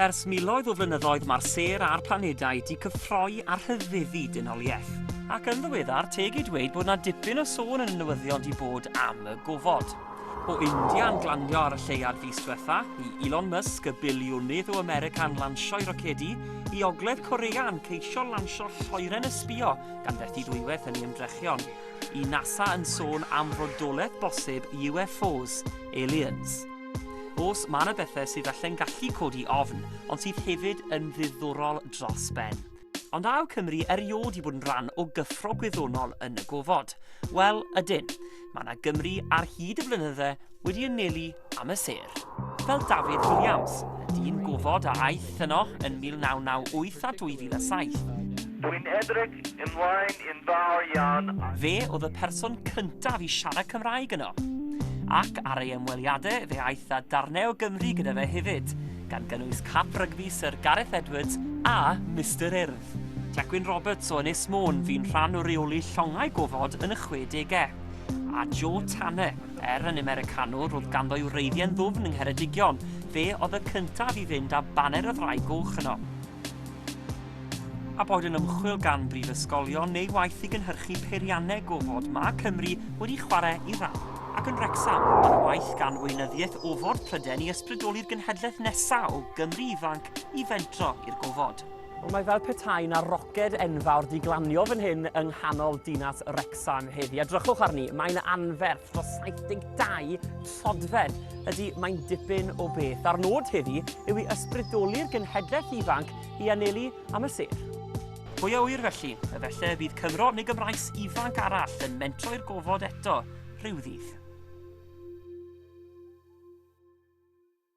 Ers miloedd o flynyddoedd mae'r sêr a'r planedau 'di cyffroi a rhyfeddu dynoliaeth. Ac yn ddiweddar, teg i dweud bod 'na dipyn o sôn yn y newyddion 'di bod am y gofod. O India'n glanio ar y lleuad fis dwetha, i Elon Musk, y biliwnydd o America'n lansio'i rocedi, i Ogledd Korea'n ceisio lansio lloeren ysbïo gan fethu ddwywaith yn ei ymdrechion, i NASA yn sôn am fodolaeth bosib UFOs, aliens. Oes, mae yna bethau sydd falle'n gallu codi ofn, ond sydd hefyd yn ddiddorol dros ben. Ond a yw Cymru erioed i bod yn rhan o gyffro gwyddonol yn y gofod? Wel, ydyn. Mae yna Gymru ar hyd y blynydde wedi anelu am y sêr. Fel Dafydd Williams, y dyn gofod a aeth yno yn 1998 a 2007. Dwi'n edrych ymlaen yn fawr iawn. Fe oedd y person cyntaf i siarad Cymraeg yno. Ac ar ei ymweliadau fe aeth â darnau o Gymru gyda fe hefyd, gan gynnwys cap rygbi Sir Gareth Edwards a Mister Urdd. Tecwyn Roberts o Ynys Môn fu'n rhan o reoli llongau gofod yn y chwedegau. A Joe Tanner, er yn Americanwr roedd ganddo'i wreiddiau'n ddwfn yng Ngheredigion, fe oedd y cyntaf i fynd â baner y Ddraig Goch yno. A boed yn ymchwil gan brifysgolion neu waith i gynhyrchu peirianneg gofod, mae Cymru wedi chwarae ei ran. Ac yn Wrecsam, mae yna waith gan Weinyddiaeth Ofod Prydain i ysbrydoli'r genhedlaeth nesaf o Gymry ifanc i fentro i'r gofod. Wel, mae fel petai 'na roced enfawr 'di glanio fan hyn yng nghanol dinas Wrecsam heddi. Edrychwch arni, mae'n anferth, dros 72 troedfedd. Ydy, mae'n dipyn o beth. A'r nod heddi yw i ysbrydoli'r genhedlaeth ifanc i anelu am y sêr. Pwy a ŵyr felly, efallai y bydd Cymro neu Gymraes ifanc arall yn mentro i'r gofod eto rhyw ddydd.